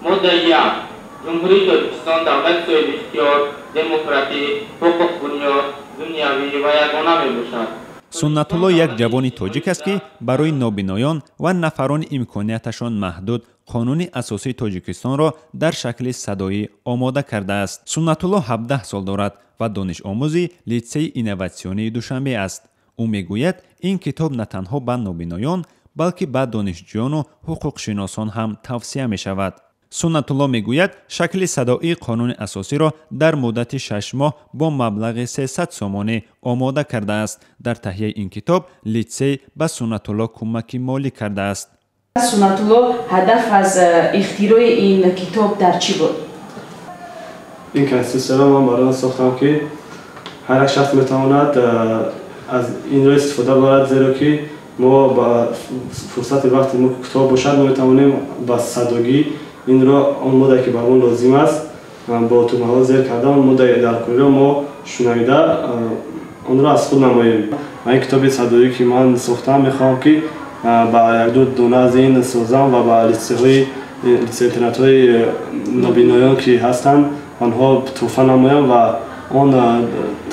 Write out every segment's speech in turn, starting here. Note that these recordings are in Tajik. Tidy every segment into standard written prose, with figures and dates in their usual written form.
Моддаи 1. Ҷумҳурии Тоҷикистон давлати соҳибихтиёр, демократӣ, ҳуқуқбунёд, дунявӣ ва ягона мебошад. Суннатулло як ҷавони тоҷик аст, ки барои нобиноён ва нафарони имконияташон маҳдуд Қонуни асосии Тоҷикистонро дар шакли садоӣ омода кардааст. Суннатулло 17 сол дорад ва донишомӯзи литсейи инноватсионии Душанбе аст. Ӯ мегӯяд, ин китоб на танҳо ба нобиноён, балки ба донишҷӯёну ҳуқуқшиносон ҳам тавсия мешавад. Суннатулло мегӯяд, шакли садоии Қонуни асосиро дар муддати 6 моҳ бо маблағи 300 сомонӣ омода кардааст. Дар таҳияи ин китоб литсей ба Суннатулло кӯмаки молӣ кардааст. Суннатулло, ҳадаф аз ихтирои ин китоб дар чӣ буд? Ин конститутсияро ман барои он сохтам, ки ҳар як шахс метавонад аз инро истифода барад, зеро ки мо ба фурсати вақти мо кӯтоҳ бошад, мо метавонем ба садогӣ инро он моддае, ки ба мо лозим аст, бо тугмаҳо зер карда, он моддаи даркориро мо шунавида онро аз худ намоем. Ва ин китоби садоӣ, ки ман сохтам, мехоҳам, ки ба якду дона аз ин созам ва ба литсей-интернатҳои нобиноён, ки ҳастанд, онҳо тӯҳфа намоям ва он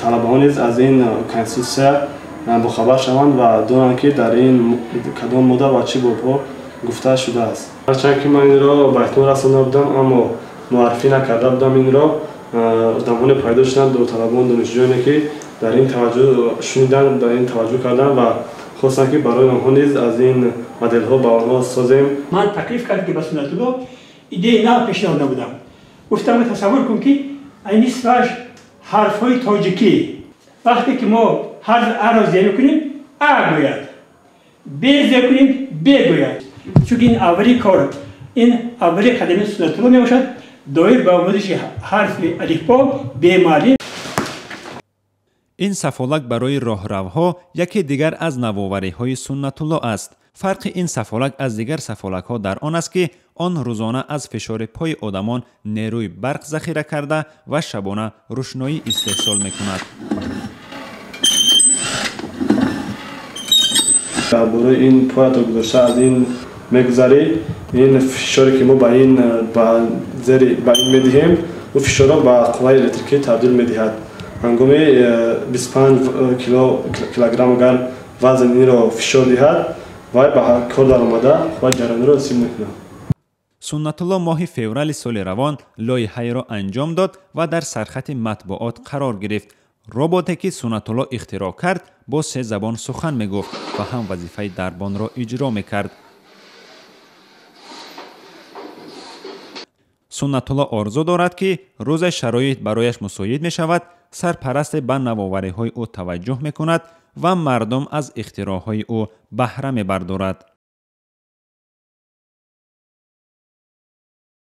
талабаҳо низ аз ин конститутсия бохабар шаванд ва донанд, ки дар ин кадом модда ва чӣ бобҳо гуфта шудааст. Ҳарчанд ки ман инро ба итмом расонда будам, аммо муаррифӣ накарда будам инро. Одамоне пайдо шуданд, довталабон, донишҷӯёне, ки дар ин таваҷҷӯҳ шуниданд, дар ин таваҷҷӯҳ карданд ва хостанд, ки барои онҳо низ аз ин моделҳо ба онҳо созем. Ман таклиф кардам, ки ба Суннатулло идеяи нав пешниҳод намудам. Гуфтам, тасаввур кун, ки айни сваж ҳарфҳои тоҷикӣ, вақте ки мо ҳарфи аро зер мекунем, а гӯяд, б зер кунем, б гӯяд. Чунки ин аввали кор, ин аввали қадами Суннатулло мебошад доир ба омӯзиши ҳарфи алифбо бемуаллим. Ин сафолак барои роҳравҳо яке дигар аз навовариҳои Суннатулло аст. Фарқи ин сафолак аз дигар сафолакҳо дар он аст, ки он рӯзона аз фишори пои одамон нерӯи барқ захира карда ва шабона рӯшноӣ истеҳсол мекунад. Дар бораи ин поятро гузошта аз ин мегузарӣ, ин фишоре, ки мо ба ин ба зери ба ин медиҳем, ӯ фишорро ба қувваи электрикӣ табдил медиҳад. Ҳангоми 25 килограмм агар вазн инро фишор диҳад, вай ба кор даромада қувваи ҷараёниро ҳосил мекунад. Суннатулло моҳи феврали соли равон лоиҳаеро анҷом дод ва дар сархати матбуот қарор гирифт. Роботе, ки Суннатулло ихтироъ кард, бо се забон сухан мегуфт ва ҳам вазифаи дарбонро иҷро мекард. Суннатулло орзу дорад, ки рӯзе шароит барояш мусоид мешавад, сарпарасте ба навовариҳои ӯ таваҷҷӯҳ мекунад ва мардум аз ихтироъҳои ӯ баҳра мебардорад.